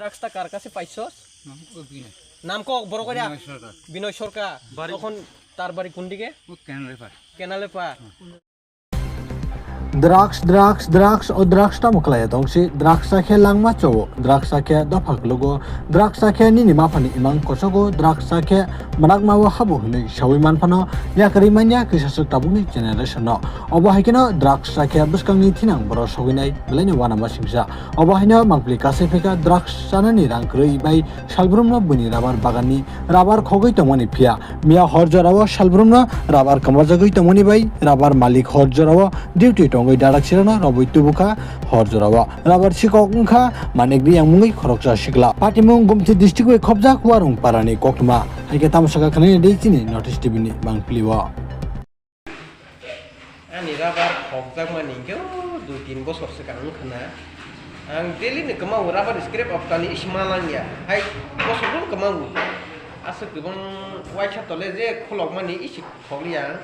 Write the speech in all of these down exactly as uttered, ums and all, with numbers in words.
Drugs ta kar kache paisos? Nam ko Binoy. Nam ko borok koi da? Binoy Sarkar. Binoy Sarkar. Bari. Okhon tar bari kun dige? O Kenalepa. Kenalepa. Hmm. Drugs, drugs, drugs, o drugs tamo khlai tong si, drugs sa khe langma chowo, drugs sa khe dopha klugo, drugs sa khe nini maphani imang kosogo, drugs sa khe manakma o habo hwnwi sawi manphano yakarwi manya kisa swk tabukni generation no. Obo hai kheno drugs sa khe bwskangni thinang borok sogwinai belaini uanama singsa. Obo haino mangpili kasai phaikha drugs chanani rang kwrwi bai salbrumno buini rabar baganni rabar khogwi tongmani phiya. Miya hor jorao salbrumno rabar kwmajagwi tongmani bai rabar malik hor jorao duty tongwi dadak sirano robwi tubukha hor jorao. Rabar sikok wngkha Manik Riyang mungwi khoroksa sikla. Patimung Gumti district bai khobjak Warung parani koktwma. Hai khe tamo saka khwnani di chini North East T V ni mangpili o. Ani rabar khokjakmani hinkhe o dui tin bosor swkang wngkha na. Ang daily ni kwmao rabar scrap haptani isi ma langya. Hai bosor brum kwmao. Aswk kwbang uaisa tole je khulokmani isi khokliya ang.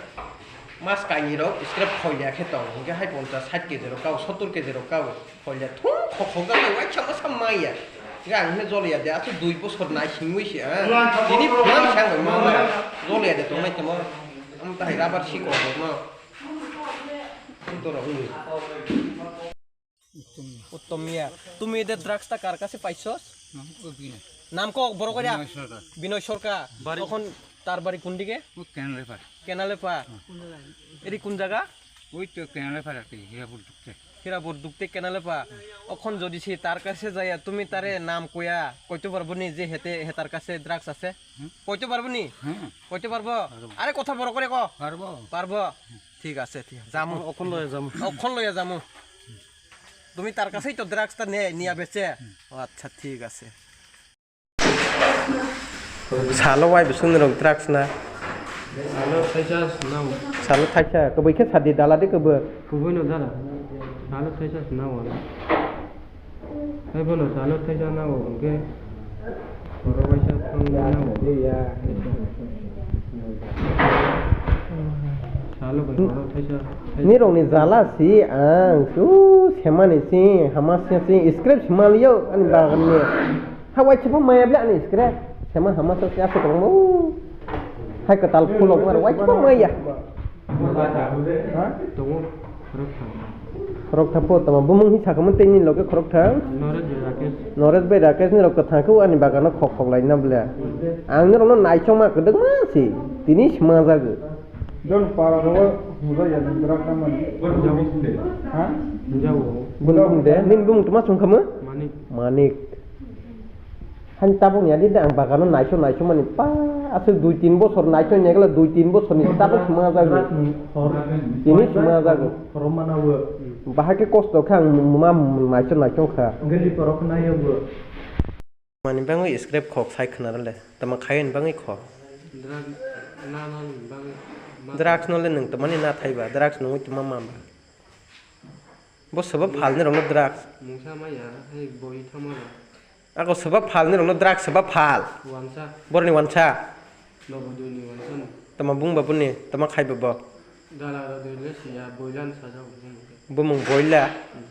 Mas kainwi rok scrap khoiya khe tong. Hinkhe hai ponchas sait kg rok kao, sottor kg rok kao. Khoiya thung khok khokjaknai uaisa ma sa maya. Hinkhe ang hinkhe joliya de aswk dui bosor nai singwi se, ah. Tini phulang sang bai ma ma. Joliya de tongnai temo. Am tahai rabar sikok rok no. Uttor rok wngwi. Uttom miya. Tumi de drugs ta kar kache paisos? Nam ko borok koi da? Binoy Sarkar. Binoy Sarkar. Bari. Okhon tar bari kun dige? O Kenalepa. Kenalepa. Hmm. Eri kun jaga? Oi to Kenalepa ati, Hirapur dukte. Hirapur dukte Kenalepa. Okhon jodi se tar kache jaya, tumi tare nam koya, koito parbo ni je hete, hetar kache drugs ache? Hmm? Koito parbo ni? Hmm. Koito parbo? Parbo. Are kotha borok koi ko? Parbo. Parbo. Thik ache, thik ache. Jamu. Okhon loya jamu. Okhon loya jamu. Tumi tar kache to drugs ta ne, niya beche? Hmm. O, accha, thik ache. Salo wai bwswk nirok drugs na? Salo thaisa swnao. Salo thaisa, kwbwi khe sadi dala de kwbwi. Kwbwi no dala. Salo thaisa swnao. Hai bono salo thaisa nao, hwnkhe oro waisa thang nao. Salo bai oro thaisa, thaisa. Nirokni jala si ang, su semani si, hama si, si, scrap si maliyo ani baganni. Ha, waisa pha maya bla ani scrap. Sema hama sa sia sa kong mo. Hai kwtal khulok mar waisa pha maya. Ha? Tongo, khorok thang. Khorok thang po tama bumung hi sakhamu tei ni loge khorok thang. Noresh bai Rakesh. Noresh bai Rakesh ni rok kwthang khe ani bagano khok khok lai na bla. Ang ni rokno naichong ma kwdwk ma si. Tini sima jago. Don para ro muda ya dra kamani. Ha? Jago. Bun bun de, nin bumung tuma sung khamu? Manik. Manik. Hani tabuk ya di ang bagano naiso naiso mani pa aswk dui tin bosor naiso nyagla dui tin bosor ni tabuk sima jago. Tini sima jago. Bahai khe kosto kha ang ma naiso naiso kha. Mani bangwi scrap khok sai khna rwle. Tama khaiyani bangwi khok. Drugs no le nwng tama ni na thaiba, drugs nungwi tama ma ba. Bo sobo phalni rokno drugs. Mungsa maya hai boi thama rok. Ako sobo phalni rokno drugs sobo phal. Wansa. Boroni wansa. Nobo dui ni wansa no. Tama bung ba buni, tama khai ba bo. Dala ro dui le siya boilan sajak bung. Bumung boila. Hmm.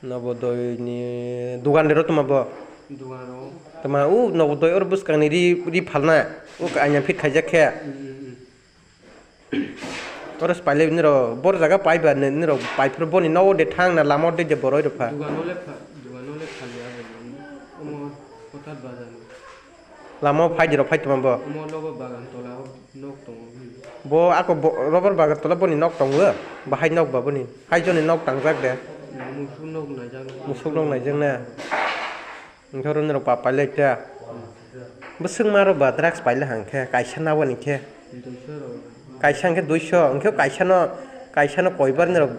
Nobo dui ni dugan de ro tama bo. Dugan ro. Tama u nobo dui or buskang ni ri, ri phalna. U ka anya fit khaijak khe. Hmm, hmm, hmm. Oro se pailai nirok bor jaga paiba nirok paiphuru boni nogo de thang na lama de je boroi rok pha. Dugano le pha, dugano le pha ya. Omo hotat bazar. Lama o phai dirok phai tongma bo. Omo logo bagan tola o nok tongo. Bo ako bo, rubber bagan tola boni nok tongo. Bahai nok ba boni. Hai joni nok tangjak de. Musuk nok naijak. Musuk nok naijak na. Wngkhe oro nirok pap pailai ta. Bwswk ma rok ba drugs pailai hang khe kaisa nabani khe. Kaisa hwnkhe duiso, hwnkhe kaisa no, kaisa no koibar nirok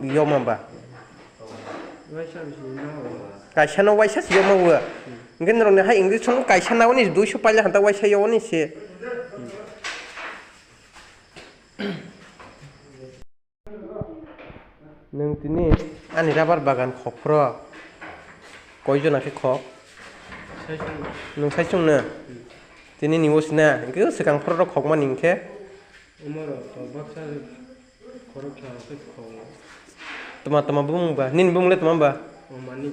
yoma ba. Kaisa no waisa se yoma o. Hwnkhe nirok ni hai English song kaisa nabani duiso pailai hanta waisa yoni se. Nwng tini ani rabar bagan khok phro koi jona khe khok? Nwng sai chwng no? Tini ni o sina hwnkhe swkang phro rok khok mani hwnkhe? Omo rok to baksa khorok sa khe khok. Tma tma bumung ba? Nini bumung le tma ba? O mani.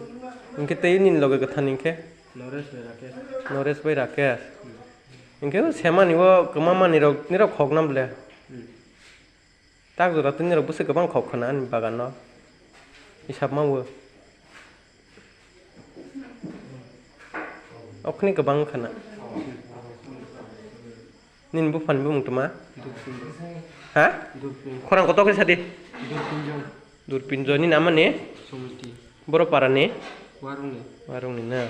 Hwnkhe tei nini loge kwthani hwnkhe? Noresh bai Rakesh. Noresh bai Rakesh. Hmm. Hwnkhe o semani o kwmamani rok, nirok khok nam le. Hmm. Tak jora tini rok bwswk kwbang khok khwna ani bagan no. Hisab ma o. Okhni kwbang khwna. Nini buphani bumung tuma? Durpin. Ha? Durpin. Khorang kotor khe sadi? Durpin jong. Durpin jong. Nini amani? Sumiti. Boro parani? Warungni. Warungni na?